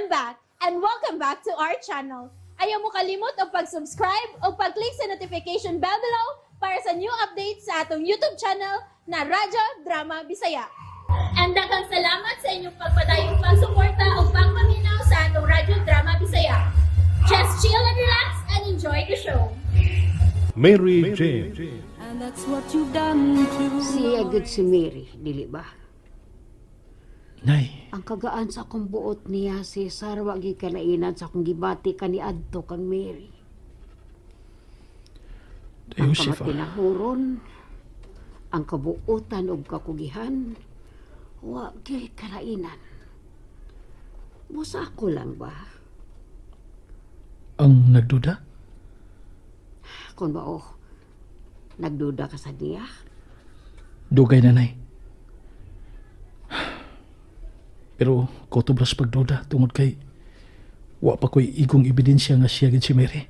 I'm back and welcome back to our channel. Ayaw mo kalimot og pag-subscribe o pag-click sa notification bell below para sa new updates sa atong YouTube channel na Radyo Drama Bisaya. And daghang salamat sa inyong pagpadayong pagsuporta o pagpaminaw sa atong Radyo Drama Bisaya. Just chill and relax and enjoy the show. Mary Jane. And that's what you've done to Siya gud si Mary, dili ba? Nay, Ang kagaan sa akong buot niya, Cesar, wa gyud kalainan sa akong gibati kaniadto kang Mary. Ang Josefa. kamatinahuron, ang kabuotan og kakugihan, wa gyud kalainan. Busa ako lang ba? Ang nagduda? Kung bao, nagduda ka sa niya? Dugay na, Nay. Pero koto bras pagduda tungod kay wa pa ko'y igong ebidensya nga siya gid si Mary.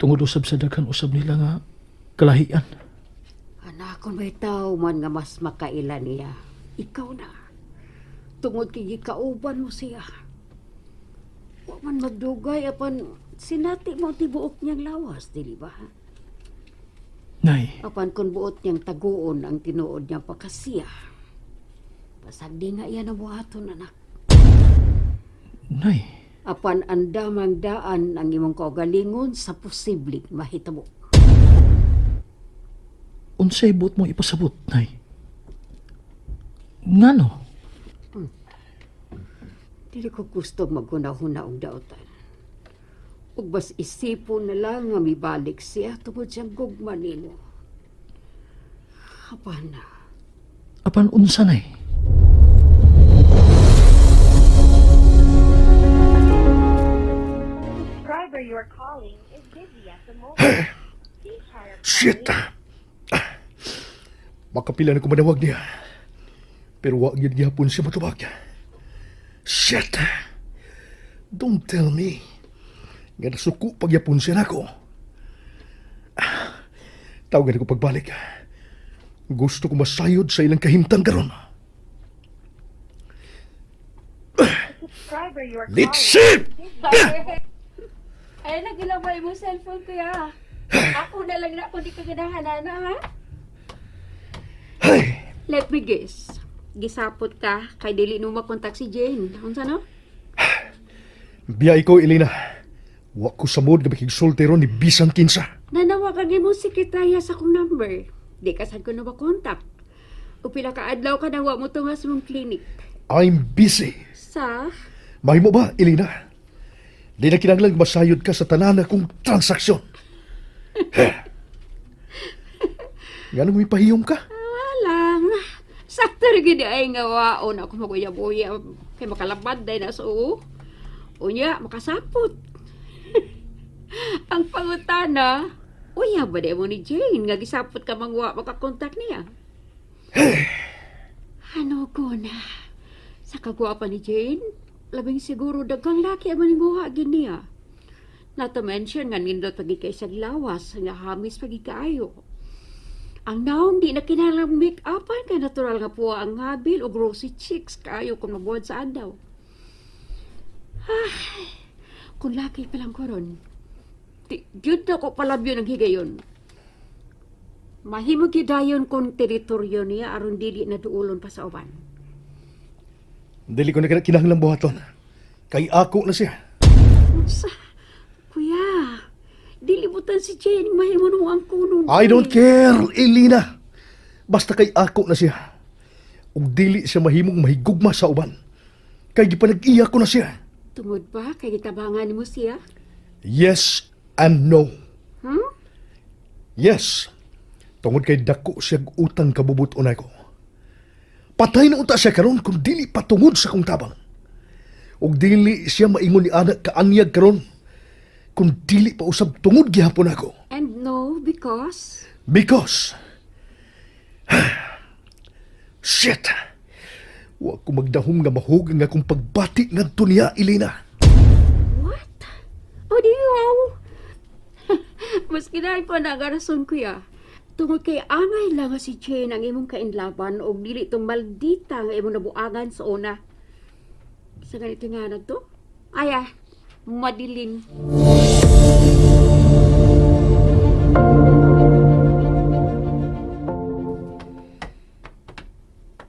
Tungod usab sa daghan usab nila nga kalahian. Anak, kung may tao man nga mas makaila niya, ikaw na. Tungod kay gikauban mo siya. Wa man magdugay apan sinati mo ang tibuok niyang lawas, dili ba? Nay, Apan kung buot niyang taguon ang tinuod niyang pakasiya. Pasag di nga iya nabuhaton, anak. Nay, Apan andamang daan ang imong kaugalingon sa posibleng mahitabo. Unsay buot mo ipasabot, Nay? Ngano? Dili ko gusto maghuna-huna og daotan. Ug bas isipon na lang nga mibalik siya tungod siyang gugma nimo. Apan na, Apan unsa, Nay? Subscriber you are calling is busy at the moment. Please try your Shit! Makapila na ko manawag niya. Pero wa gyud gihapon siya matubag. Shit! Don't tell me. Nga nasuko pagyapon siya nako. Tawagan ko pagbalik. Gusto ko masayod sa ilang kahimtang karon. Subscriber you are Litsi! Ay, nagilabay mo cellphone kuya. Ako na lang na kung di ka ganahan na, ha? Ay! Let me guess. Gisapot ka kay dili no makontak si Jane. Unsa no? Biya ikaw, Elena. Wa ko sa mood nga makigsulti ron ni bisan kinsa. Nanawagan ni mo sekretarya sa akong number. Di ka sad ko na makontak. O pila ka adlaw ka na wa mo tunga sa mong clinic. I'm busy. Sa? Mahimo ba, Elena? Di na kinahanglan masayod ka sa tanan na kong transaksyon. Nganong may pahiyom ka? Walang. Sakto rin gini ay nga waon ako maguyab-uyab. Kay makalabad day na sa oo. Unya, makasapot. Ang pangutana, uya ba di mo ni Jane nga gisapot ka mangwa makakontak niya? Ano ko na? Sa kagwapa ni Jane, labing siguro daghang laki ang maninguha gid niya. Not to mention nga nindot pagi kay sa lawas, nga hamis pagi kaayo. Ang naong di na kinahanglang make-upan kay natural nga po ang habil o rosy cheeks kaayo kung mabuhat sa adlaw. Ay, kung laki pa lang ko ron, di, gyud na ko palabyo ng higayon. Mahimo gyud dayon kung teritoryo niya aron dili na duulon pa sa uban. Dili ko na kinahanglan buhaton. Kay ako na siya. Unsa? Kuya, dili butan si Jane mahimo nung ang kuno. I don't care, Elena. Basta kay ako na siya. Ug dili siya mahimong mahigugma sa uban. Kay gipanag-iya ko na siya. Tungod ba kay gitabangan nimo siya? Yes and no. Hmm? Yes. Tungod kay dako siya utang kabubut-unay ko. Patay na unta siya karon kung dili patungod sa kong tabang. Ug dili siya maingon ni anak kaanyag karon kung dili pa usab tungod gihapon ako. And no, because Because shit. Wa ko magdahom nga mahug nga akong pagbati ngadto niya, Elena. What? O di wow. Mas kinain pa na ang rason, kuya. Tungod kay angay lang nga si Jane ang imong kainlaban og dili tong maldita nga imong nabuangan sa una. Sa ganito nga na to? Ay ah, Madeline.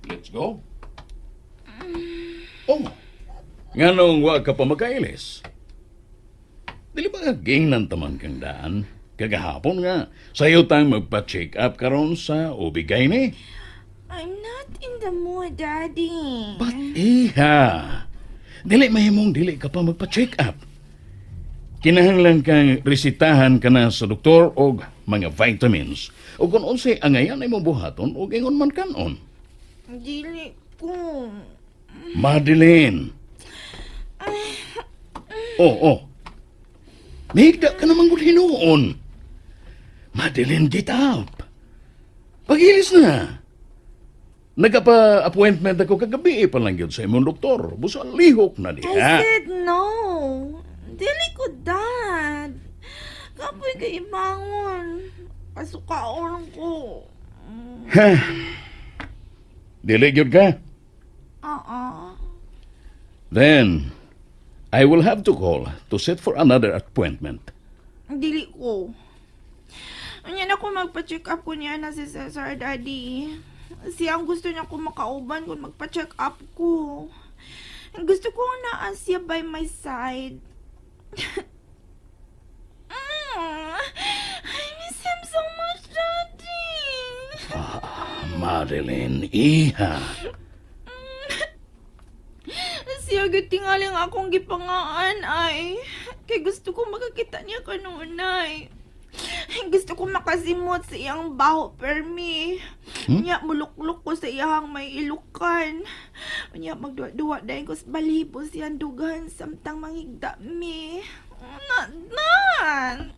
Let's go. Oh, nganong wa ka pa makailis? Dili ba nga gingnan taman kang daan? Kagahapon nga, sayo tang magpa-check up karon sa ubigay ni. I'm not in the mood, Daddy. But iha, dili mahimong dili ka pa magpa-check up. Kinahanglan kang resitahan ka na sa doktor og mga vitamins. O kung unsay angayan ay buhaton og ingon man kanon. Dili ko. Madeline. Oh, oh. Mihigda ka naman gud hinuon. Madeline, get up. Pagilis na. Nagapa-appointment ako kagabi eh, pa lang yun sa imong doktor. Busa lihok na I diha. said no. Dili ko, Dad. Kapoy ka ibangon. Kasukaon ko. Ha? Dili gyud ka? Oo. Then, I will have to call to set for another appointment. Dili ko. Anyan ako magpa-check up ko niya na si Cesar, Daddy. Siya ang gusto niya ko makauban kung magpa-check up ko. Ang gusto ko naa siya by my side. I miss him so much, Daddy. Madeline, iha. Siya gyud tingali nga akong gipangaan ay. Kay gusto ko makakita niya kanunay. Gusto ko makasimot sa iyang baho permi. Nya muluklok ko sa iyang may ilukan. Nya magduwa-duwa dayon ko sa balibo siyang dugan samtang mangigda mi. Na, nan.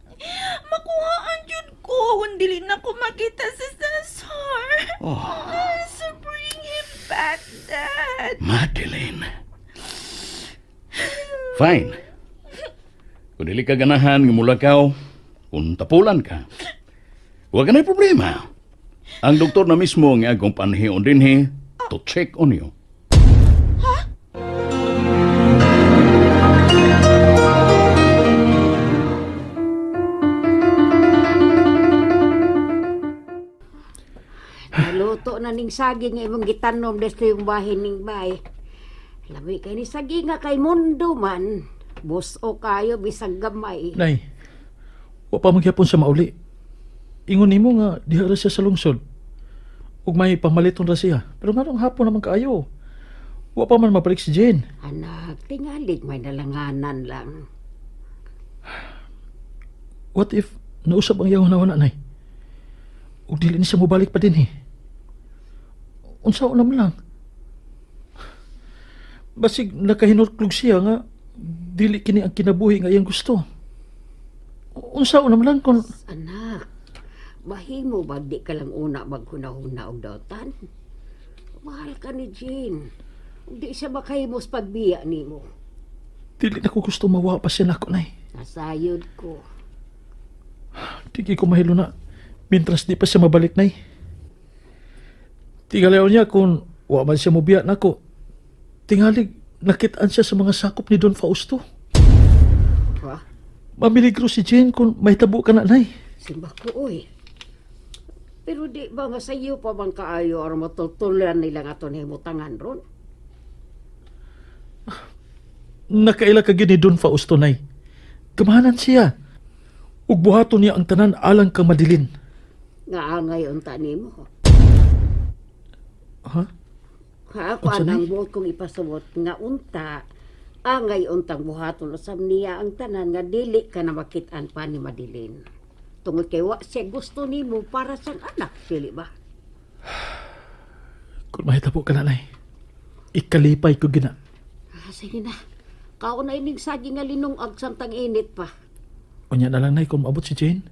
Makuhaan jud ko kung dili na ko makita si Cesar. Oh. So bring him back, Dad. Madeline. Fine. Kung dili ka ganahan nga mulakaw, kung tapulan ka, huwag ka na'y problema. Ang doktor na mismo ang akong panhion dinhi to check on you. Naluto na ning saging nga imong gitanom desto yung bahin ning bay. Lami kay ni saging nga kay mundo man. Buso kayo bisag gamay. Nay, wa pa magyapon sa mauli. Ingon nimo nga diha ra siya sa lungsod. Ug may pamaliton ra siya. Pero nganong hapon naman kaayo. Wa pa man mabalik si Jane. Anak, tingalig may nalanganan lang. What if nausap ang iyang hunahuna, Nay? Ug dili ni siya mobalik pa din eh. Unsa naman lang. Basig nakahinurklog siya nga dili kini ang kinabuhi nga iyang gusto. Unsa naman lang kung Anak, bahimo ba di ka lang una maghunahuna og dautan? Mahal ka ni Jane. Ug di siya makahimos pagbiya nimo. dili na ko gusto mawa pa siya nako, Nay. Nasayod ko. Di ko mahilo na. Mintras di pa siya mabalik, Nay. Tigalaw niya kung wa man siya mobiya nako. Tingalig, nakitaan siya sa mga sakop ni Don Fausto. Ha? Mamiligro si Jane kung may tabo ka na, Nay. Simba ko, oy. Pero di ba nga sa iyo pa bang kaayo aron matultulan nila nga ato himutangan ron? Nakaila ka gyud ni Don Fausto, Nay. Kamahanan siya. Ug buhaton niya ang tanan alang kang Madeline. Nga angay unta nimo. Ha? Ha, ako Unsa, anang Nay? buot kong ipasabot nga unta angay untang buhaton usab niya ang tanan nga dili ka na makit-an pa ni Madeline. Tungod kay wa siya gusto nimo para sa anak, dili ba? Kung mahitabo ka na, Nay. Ikalipay ko gina. Ah, sige na. Kaon na ining saging nga linungag samtang init pa. Unya na lang, Nay, kung maabot si Jane.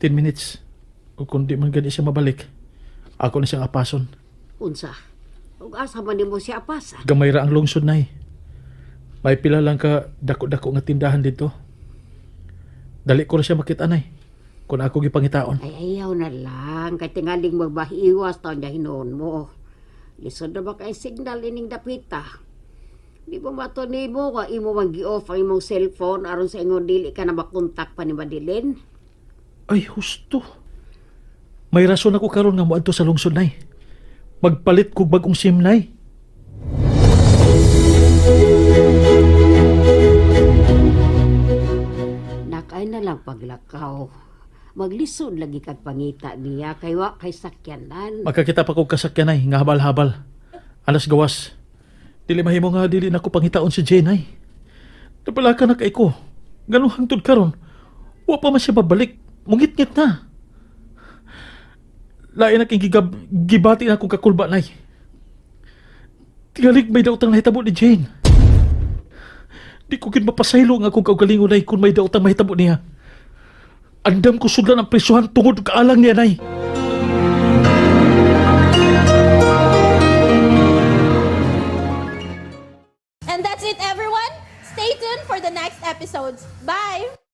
10 minutes. O kung di man gani siya mabalik, ako na siyang apason. Unsa? Ug asa man nimo siya apasan? Gamay ra ang lungsod, Nay. May pila lang ka dako-dako nga tindahan dito. Dali ko ra siya makita, Nay. Kung ako gipangitaon. Ay, ayaw na lang. Kay tingaling magbahiwas taon niya hinoon mo. Lisod na ba kay signal ining dapita? Di ba mato nimo nga imo man gi-off ang imong cellphone aron sa ingon dili ka na makontak pa ni Madeline? Ay, husto. May rason ako karon nga moadto sa lungsod, Nay. Magpalit kog bagong SIM, Nay. Nakay na lang paglakaw. Maglisod lagi kag pangita niya kay wa kay sakyanan. Magkakita pa kog kasakyan, Nay, nga habal-habal. Alas gawas. Dili mahimo nga dili na ko pangitaon si Jane, Nay. Napalaka na kay ko. Ganong hangtod karon. Wa pa man siya babalik. Mungit-ngit na. Lain na king gigab, gibati na akong kakulba, Nay. Tingalig may daotang nahitabo ni Jane. Di ko gid mapasaylo nga akong kaugalingon, Nay, kung may daotang mahitabo niya. Andam ko sudlan ang presuhan tungod kaalang niya, Nay. And that's it, everyone. Stay tuned for the next episodes. Bye!